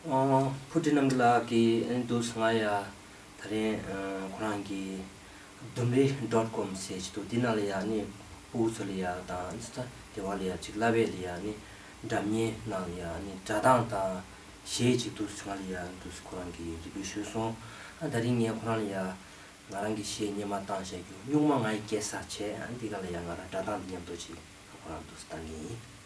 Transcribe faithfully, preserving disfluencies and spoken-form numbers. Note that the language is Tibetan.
ཨོ། ཕུར་བུ་ཊི་རྣམ་རྒྱལ་ལགས་ཀྱིས་ཨ་ནི་འདུག་སེ་ང་ཡ་ད་རིང་ཨ་ཁོ་རང་གི་ལྡུམ་རའི་ཌོཊ་ཀོམ་ཟེར་ཅིག་འདུག་འདི་ནང་ལ་ཡ་ཨ་ནི་ཕྲུ་གུ་ཚོ་ལ་ཡ་དང་ཨ་ནི་ད་དེ་བ་ལ་ཡ་ཅིག་བསླབ་པའི་ལ་ཡ་ཨ་ནི་སྒྲ་སྙན་ནང་ལ་ཡ་ཨ་ནི་སྒྲ་གདངས་དང་གཞས་ཅིག་འདུག་སེ་ང་ལ་ཡ་འདུག་སེ་ཁོ་རང་གིས་རེ་སྐུལ་ཞུས་སོང་། ཨ་ད་རིང་ངས་ཁོ་རང་ལ་ཡ་ང་རང་གི་གཞས་སྙན་མ་བཏང་བཞག་རྒྱུ་སྨྱུག་མ་ང་ཡི་སྐྱེ་ས་བྱས། ཨ་ནི་འདི་ག་ལ་ཡ་ང་རང་སྒྲ་གདངས་འདི་མཉམ་དུ་ཅིག་ཁོ་རང་འདུག་སེ་བཏང་གི་ཡིན།